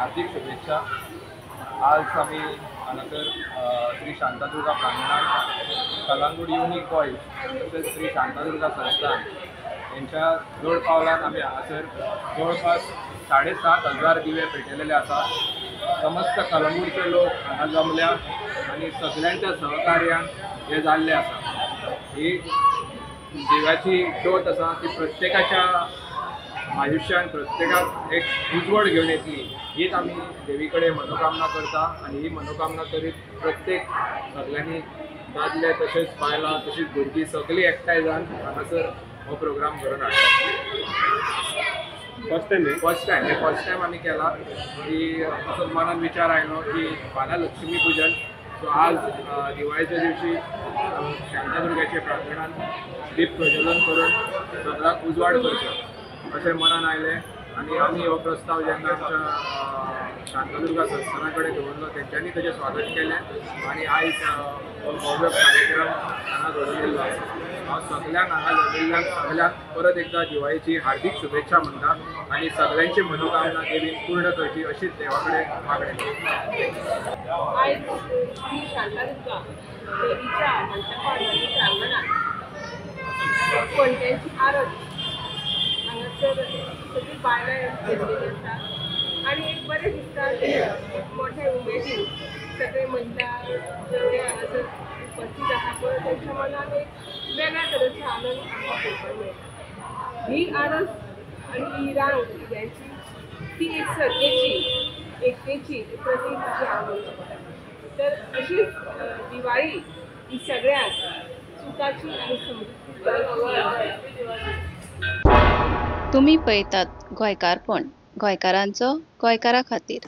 हार्दिक शुभेच्छा। आज आमी हांगासर श्री शांतादुर्गा प्रांगणात कलंगूट युनिक बॉयज तशेंच श्री शांतादुर्गा संस्थान यांच्या जोड पावलान आमी हांगासर जवळपास 7500 दिवे पेटयलेले आसा। समस्त कलंगूटचे लोक हांगा जमल्या आनी सगळ्यांच्या सहकार्यान हे जाल्ले आसा। ही दिव्याची ज्योत आसा ती प्रत्येकाच्या आयुष्यान प्रत्येकाक एक उजवड घेवन येतली हीच आमी देवी कडेन मनोकामना करता आनी ही मनोकामना करीत प्रत्येक सगळ्यांनी दादले तशेंच बायलां तशीच भुरगीं सगळीं एकठांय जावन हांगासर हो प्रोग्राम घडोवन हाडटा। फर्स्ट टायम हे फर्स्ट टायम आमी केला की असो मनान विचार आयलो की फाल्यां लक्ष्मी पुजन, सो आज दिवाळीच्या दिवशी शांतादुर्गाच्या प्रांगणान दीप प्रज्वलन करून सगळ्याक उजवाड करचो अशें मनान आयलें आनी आमी हो प्रस्ताव जेन्ना आमच्या शांतादुर्गा संस्थाना कडेन दवरलो तेंच्यांनी तेजें स्वागत केलें आनी आयज हो भव्य कार्यक्रम हांगा घडोवन येयल्लो आसा। हांव सगळ्यांक हांगा जमिल्ल्यांक सगळ्यांक परत एकदा दिवाळीची हार्दीक शुभेच्छा म्हणटा आनी सगळ्यांची मनोकामना देवीन पूर्ण करची अशीच देवा कडेन मागणें। आयज श्री शांतादुर्गा देवीच्या मंटपान आनी प्रांगणात पणट्यांची आरत हांगासर सगळीं बायलां घेतलेली आसा आनी एक बरें दिसता की मोठ्या उमेदीन सगळे महिला जेवढे हांगासर उपस्थित आसा पळय तेंच्या मनान एक वेगळ्या तरेचो आनंद आमकां पळोवपाक मेळटा। ही आरस आनी ही रांग दिव्यांची ती एक सत्तेची एकतेची प्रतीक अशें हांव म्हणूंक शकता। तर अशीच दिवाळी ही सगळ्यांक सुखाची आनी समृद्धीची। तुमी पळयतात गोंयकारपण, गोंयकारांचो गोंयकारा खातीर।